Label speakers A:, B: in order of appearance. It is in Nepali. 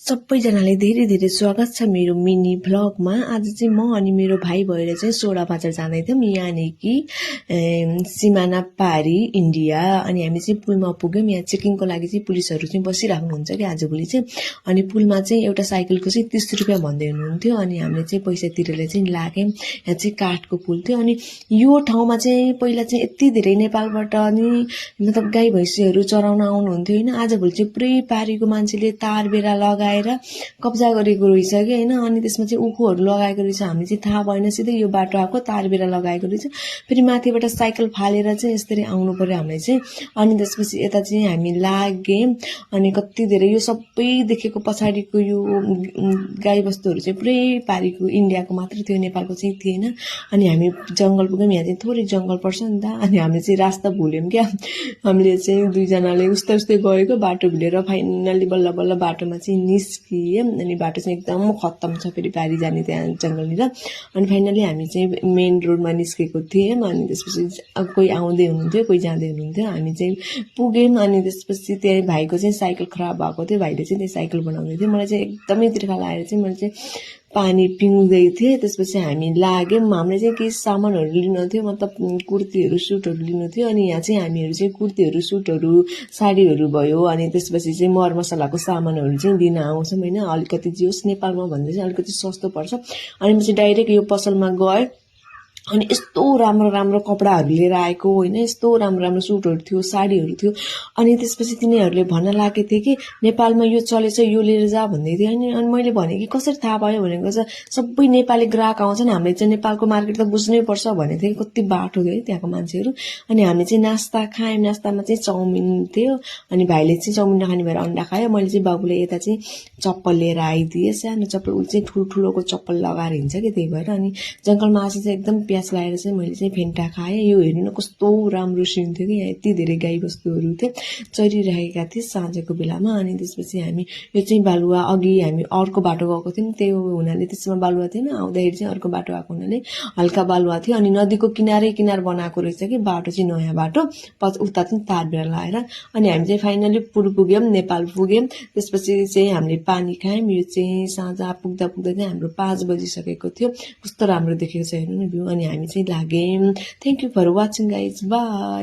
A: सबैजनालाई धेरै धेरै स्वागत छ मेरो मिनी भ्लगमा। आज चाहिँ म अनि मेरो भाइ भएर चाहिँ सोडा बजार जाँदै थियौँ, यहाँदेखि सिमाना पारी इन्डिया। अनि हामी चाहिँ पुलमा पुग्यौँ। यहाँ चेकिङको लागि चाहिँ पुलिसहरू चाहिँ बसिराख्नुहुन्छ कि आजभोलि चाहिँ। अनि पुलमा चाहिँ एउटा साइकलको चाहिँ 30 रुपियाँ भन्दै हुनुहुन्थ्यो। अनि हामीले चाहिँ पैसा तिरेर चाहिँ लाग्यौँ। यहाँ चाहिँ काठको पुल थियो। अनि यो ठाउँमा चाहिँ पहिला चाहिँ यति धेरै नेपालबाट अनि मतलब गाई भैँसीहरू चराउन आउनुहुन्थ्यो होइन। आजभोलि चाहिँ पुरै पारीको मान्छेले तार बेरा लगाएर कब्जा गरेको रहेछ कि होइन। अनि त्यसमा चाहिँ उखुहरू लगाएको रहेछ। हामी चाहिँ थाहा भएन, सिधै यो बाटो आएको तार बेरा लगाएको रहेछ। फेरि माथिबाट साइकल फालेर चाहिँ यसरी आउनु पर्यो हामीले चाहिँ। अनि त्यसपछि यता चाहिँ हामी लाग्यौँ। अनि कति धेरै यो सबै देखेको पछाडिको यो गाईबस्तुहरू चाहिँ पुरै पारीको इन्डियाको मात्र थियो, नेपालको चाहिँ थिएन। अनि हामी जङ्गल पुग्यौँ। यहाँ चाहिँ थोरै जङ्गल पर्छ नि त। अनि हामीले चाहिँ रास्ता भुल्यौँ क्या। हामीले चाहिँ दुईजनाले उस्तै उस्तै गएको बाटो भुलेर फाइनली बल्ल बल्ल बाटोमा चाहिँ निस्कियौँ। अनि बाटो चाहिँ एकदम खत्तम छ फेरि पारी जाने त्यहाँ जङ्गलनिर। अनि फाइनली हामी चाहिँ मेन रोडमा निस्केको थियौँ। अनि त्यसपछि कोही आउँदै हुनुहुन्थ्यो, कोही जाँदै हुनुहुन्थ्यो। हामी चाहिँ पुग्यौँ। अनि त्यसपछि त्यही भाइको चाहिँ साइकल खराब भएको थियो। भाइले चाहिँ त्यही साइकल बनाउँदै थियो। मलाई चाहिँ एकदमै तिर्खा लागेर चाहिँ मैले चाहिँ पानी पिउँदै थिएँ। त्यसपछि हामी लाग्यौँ। हामीले चाहिँ केही सामानहरू लिनु थियो, मतलब कुर्तीहरू सुटहरू लिनु थियो। अनि यहाँ चाहिँ हामीहरू चाहिँ कुर्तीहरू सुटहरू साडीहरू भयो। अनि त्यसपछि चाहिँ मरमसलाको सामानहरू चाहिँ लिन आउँछौँ होइन। अलिकति जे होस् नेपालमा भन्दा चाहिँ अलिकति सस्तो पर्छ। अनि म चाहिँ डाइरेक्ट यो पसलमा गएँ। अनि यस्तो राम्रो राम्रो कपडाहरू लिएर आएको होइन। यस्तो राम्रो राम्रो सुटहरू थियो, साडीहरू थियो। अनि त्यसपछि तिनीहरूले भन्न लागेको थियो कि नेपालमा यो चलेछ, यो लिएर जा भन्दै थियो। अनि मैले भने कि कसरी थाहा पायो भनेको चाहिँ सबै नेपाली ग्राहक आउँछन्, हामीले चाहिँ नेपालको मार्केट त बुझ्नै पर्छ भनेको थियो। कति बाठो थियो है त्यहाँको मान्छेहरू। अनि हामी चाहिँ नास्ता खायौँ। नास्तामा चाहिँ चाउमिन थियो। अनि भाइले चाहिँ चाउमिन नखाने भएर अन्डा खायो। मैले चाहिँ बाबुले यता चाहिँ चप्पल लिएर आइदिएँ, सानो चप्पल। उसले चाहिँ ठुल्ठुलोको चप्पल लगाएर हिँड्छ कि, त्यही भएर। अनि जङ्गलमा आएर चाहिँ एकदम प्यास लागेर चाहिँ मैले चाहिँ फेन्टा खाएँ। यो हेर्नु न कस्तो राम्रो सिन थियो कि। यहाँ यति धेरै गाईबस्तुहरू थियो, चरिरहेका थिए साँझको बेलामा। अनि त्यसपछि हामी यो चाहिँ बालुवा, अघि हामी अर्को बाटो गएको थियौँ, त्यो हुनाले त्यसमा बालुवा थिएन। आउँदाखेरि चाहिँ अर्को बाटो आएको हुनाले हल्का बालुवा थियो। अनि नदीको किनारै किनार बनाएको रहेछ कि बाटो चाहिँ, नयाँ बाटो। उता चाहिँ तार बेला लगाएर। अनि हामी चाहिँ फाइनली पुल पुग्यौँ, नेपाल पुग्यौँ। त्यसपछि चाहिँ हामीले पानी खायौँ। यो चाहिँ साँझ पुग्दा पुग्दा चाहिँ हाम्रो 5 बजिसकेको थियो। कस्तो राम्रो देखेको छ हेर्नु न भ्यू। अनि हामी चाहिँ लाग्यौँ। Thank you for watching guys, by.